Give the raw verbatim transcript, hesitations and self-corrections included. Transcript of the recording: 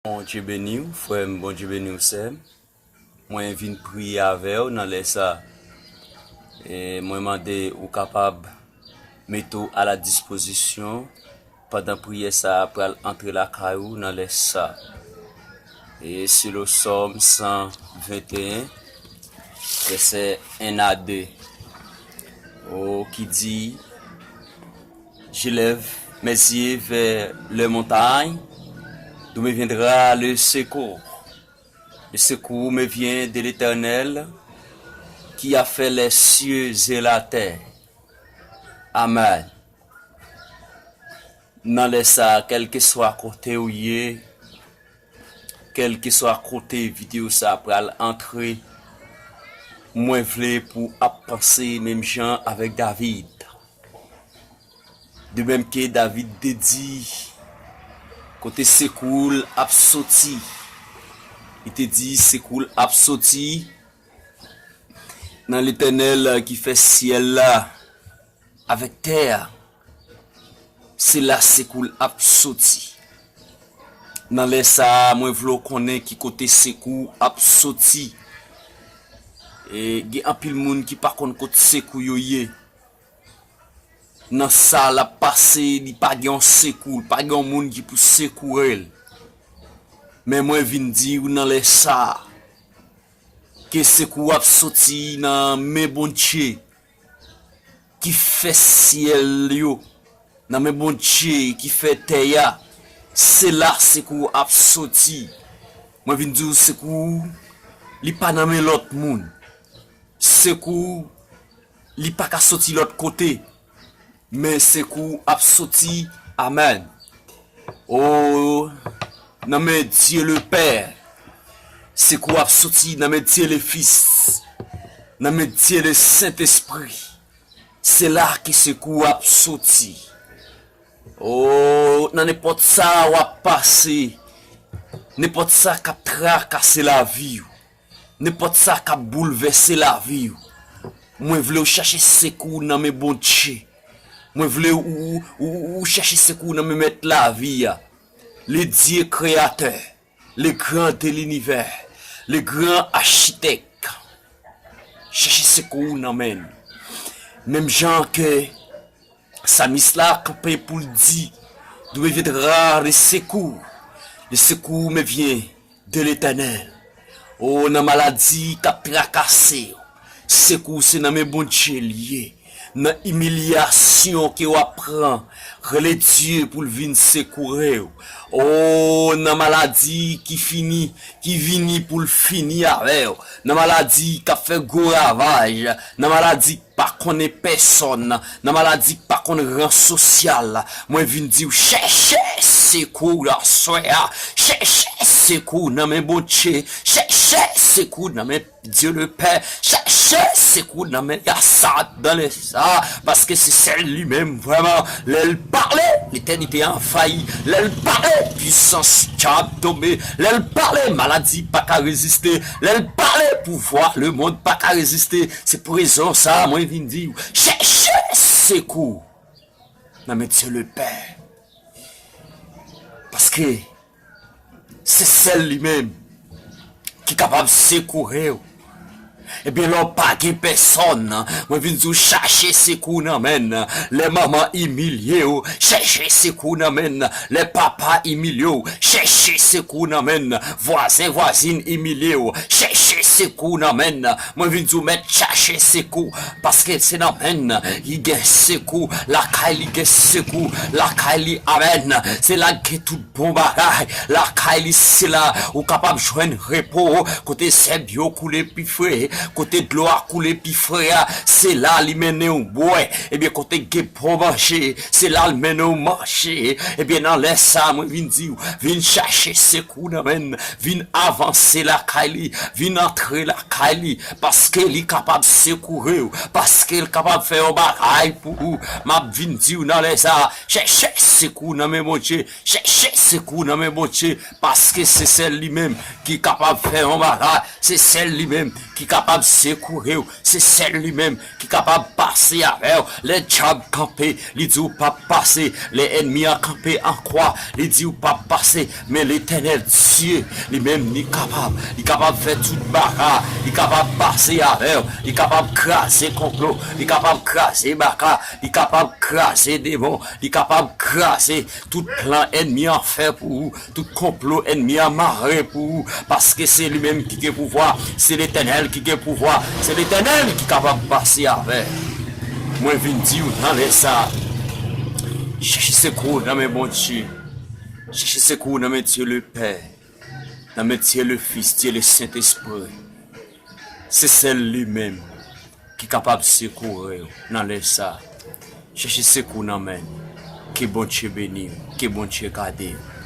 Bondye beni w, frè m, Bondye beni w, sè m. Mwen vin priye avè w nan lè sa. E mwen mande ou kapab mete w a la dispozisyon pandan priyè sa a pral antre lakay ou nan lè sa. E selon Sòm san venteyen, vèsè en a de, o, ki di, Je lève mes yeux vers les montagnes, d'où me viendra le secours. Le secours me vient de l'Éternel, qui a fait les cieux et la terre. Amen. Nan lè sa, kèlkeswa kote w ye, kèlkeswa kote videyo sa pral antre, mwen vle pou ap panse menm jan avèk David. De menm ke David te di, kote sekou l ap soti. Li te di, sekou l ap soti nan Letènèl ki fè syèl la avèk tè a. Se la sekou l ap soti. Nan lè sa a, mwen vle w konnen ki kote sekou ap soti. E gen anpil moun ki pa konn kot sekou yo ye. Nan sa l ap pase, li pa gen yon sekou, li pa gen yon moun ki pou sekoure l. Men mwen vin di w nan lè sa a, ke sekou ap soti nan men Bondye ki fè syèl yo, nan men Bondye ki fè tè a, se la sekou ap soti. Mwen vin di w sekou, li pa nan men lòt moun. Sekou, li pa ka soti lòt kote. Men sekou ap soti, amèn. O, nan men Dye le Pè. Sekou ap soti nan men Dye le Fis. Nan men Dye le Sentespri. Se la ke sekou ap soti. O, nan nenpòt sa w ap pase, nenpòt sa k ap trakase lavi w, nenpòt sa k ap boulvèse lavi w, mwen vle w chache sekou nan men Bondye. Mwen vle ou, ou, ou, ou chache sekou nan men Mèt lavi a, le Dye kreyatè, le gran de linivè, le gran achitèk. Chache sekou nan men l. Menm jan ke Samis la kanpe pou l di, d'où me viendra le secours? Le secours me vient de l'Éternel. O, nan maladi k ap trakase w, sekou se nan men Bondye l ye. Nan imilyasyon ke w ap pran, rele Dye pou l vin sekoure w. O, nan maladi ki fini, ki vini pou l fini avè w, nan maladi k ap fè gwo ravaj, nan maladi k pa konnen pèsòn, nan maladi k pa konn ran sosyal, mwen vin di w, chèche sekou aswè a, chèche sekou nan men Bondye, chèche sekou nan men Dye le Pè, chèche sekou nan men Yasa dan lè sa, paske se sèl li menm vrèman, lè l pale, letènite anvayi, lè l pale, pwisans djab tonbe, lè l pale, maladi pa ka reziste, lè l pale, pouvwa lemonn pa ka reziste. Se pou rezon sa a mwen vin di w, chèche sekou nan men Dye le Pè. Paske se sèl li menm ki kapab sekoure w. Ebyen, lè w pa gen pèsòn, mwen vin di w chache sekou nan men l. Lè manman imilye w, chèche sekou nan men l. Lè papa imilye w, chèche sekou nan men l. Vwazen, vwazin imilye w, chèche sekou nan men l. Mwen vin di w mèt chache sekou, paske se nan men l li gen sekou, lakay li gen sekou, lakay li, amèn. Se la k gen tout bon bagay, lakay li se la ou kapab jwenn repo, kote zèb yo koule pi fre, kote dlo a koule pi fre a, se la li mennen w bwè. Ebyen, kote gen bon manje, se la l mennen w manje. Ebyen, nan lè sa a, mwen vin di w, vin chache sekou nan men l, vin avanse lakay li, vin antre antre lakay li, paske li kapab sekoure w, paske l kapab fè yon bagay pou ou. M ap vin di w nan lè sa a, chèche sekou nan men Bondye, chèche sekou nan men Bondye, paske se sèl li menm ki kapab fè yon bagay, se sèl li menm ki kapab sekoure w, se sèl li menm ki kapab pase avè w. Lè dyab kanpe, li di w p ap pase. Lè ènmi an kanpe an kwa, li di w p ap pase. Men Letènèl Dye, li menm, li kapab. Li kapab fè tout bagay. Li kapab pase avè w. Li kapab kraze konplo. Li kapab kraze baka. Li kapab kraze demon. Li kapab kraze tout plan ènmi an fè pou ou. Tout konplo ènmi an mare pou ou, paske se li menm ki gen pouvwa, se Letènèl ki gen pouvwa, se Letènèl ki kapab pase avè. Mwen vin di w nan lè sa a, chèche sekou nan men Bondye, chèche sekou nan men Dye Lepè, nan men Dye Lefis, Dye Lesentespri. Se sèl li menm ki kapab sekoure w nan lè sa a. Chèche sekou nan men l. Ke Bondye beni w, ke Bondye gade w.